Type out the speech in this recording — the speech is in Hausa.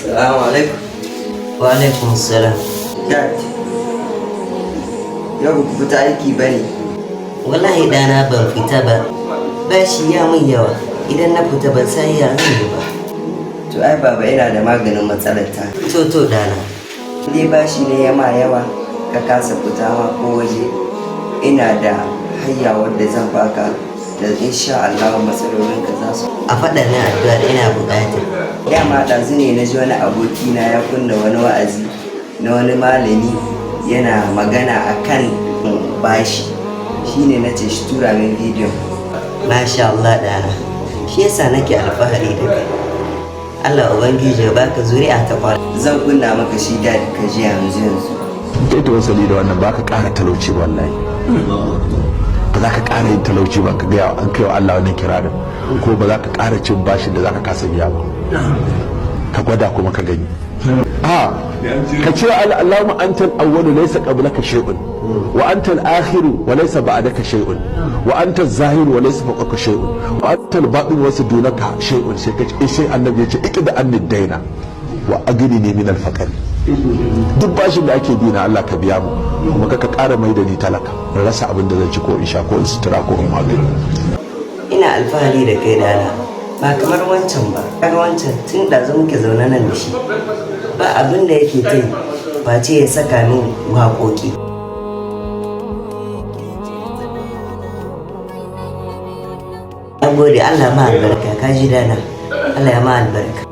Salamu alaikum. Wa alaikum salam. Dad, yau ba ku fita aiki ba ne? Wallahi ɗana, ban fita ba. Bashi ya min yawa. Idan na fita, ban san ya zan yi ba. To ai baba, ina da maganin matsalar ta. To ɗana. Dai bashi ne ya ma yawa ka kasa fita ma ko waje. Ina da hanya wadda zan baka da insha Allah matsalolinka za su. A faɗa min addu'ar, ina buƙata. Dama ɗazu ne na ji wani abokina ya kunna wani wa'azi na wani malami yana magana akan bashi. Shine na ce shi tura min bidiyon. Masha Allah ɗana. Shi yasa nake alfahari da kai. Allah Ubangiji ya baka zuri'a ta ƙwarai. Zan kunna maka shi, Dad, ka ji yanzu yanzu. Kai tawassali da wannan, ba ka ƙara talauci ba. Wallahi ba za ka ƙara yin talauci ba. Ka gaya an kai wa Allah wannan kirarin, ko ba za ka ƙara cin bashin da za ka kasa biya ba. Ka gwada kuma ka gani. A ka ce: "Allahumma antal awwalu, laysa qablaka shay'un, wa antal akhiru, wa laysa ba'daka shay'un, wa antal zahiru, wa laysa fawqaka shay'un, wa antal batin, wa laysa dunaka shay'un." Sai ka ce, sai Annabi ya ce: "Iqdi anni daina wa aghnini min al-faqr." Duk bashin da ake bi na, Allah ka biya mu, kuma ka ƙara mai da ni talaka in rasa abin da zan ci ko in sha ko in sutura ko in magani. Ina alfahari da kai ɗana. Ba kamar wancan ba. Kaga wancan, tun ɗazu muke zaune nan da shi. Ba abin da yake ta yi face ya saka min waƙoƙi. Na gode, Allah ma albarka, ka ji dana. Allah ya ma albarka.